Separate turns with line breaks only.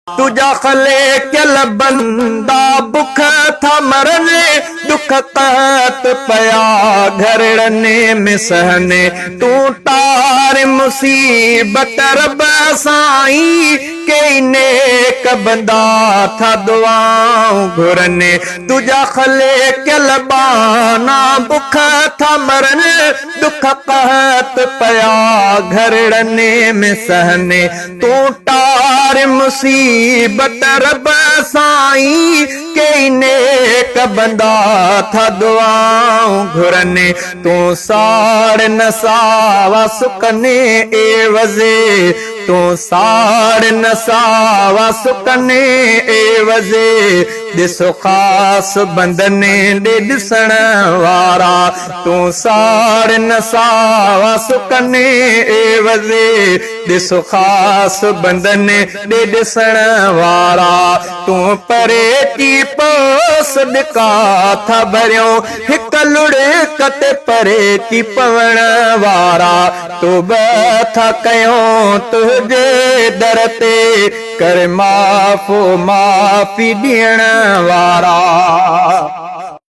تنهنجا خلقيل بندا بک ٿا مرن، ڏک قحط پيا گهرڙن ۾ سهن. تون ٽار مصيبت رب سائين، ڪيئي نيڪ بندا ٿا دعائون گهرن. تنهنجا خلقيل ٻانها بک ٿا مرن، ڏک قحط پيا گهرڙن ۾ سهن. تون ٽار مصيبت رب سائين، ڪيئي نيڪ بندا ٿا دعائون گهرن. تون ساڙ نه ساوا سڪن عيوض، تون ساڙ نه ساوا سڪن عيوض، ڏس خاص بندن ڏي ڏسڻ وارا. تون ساڙ نه ساوا سڪن عيوض، ڏس خاص بندن ڏي ڏسڻ وارا. تون پري ٿي پئو سڏڪا ٿا ڀريون، هڪ لڙڪ تي پري ٿي پوڻ وارا. توبه ٿا ڪيون تنهنجي در تي، ڪر معاف او معافي ڏيڻ وارا.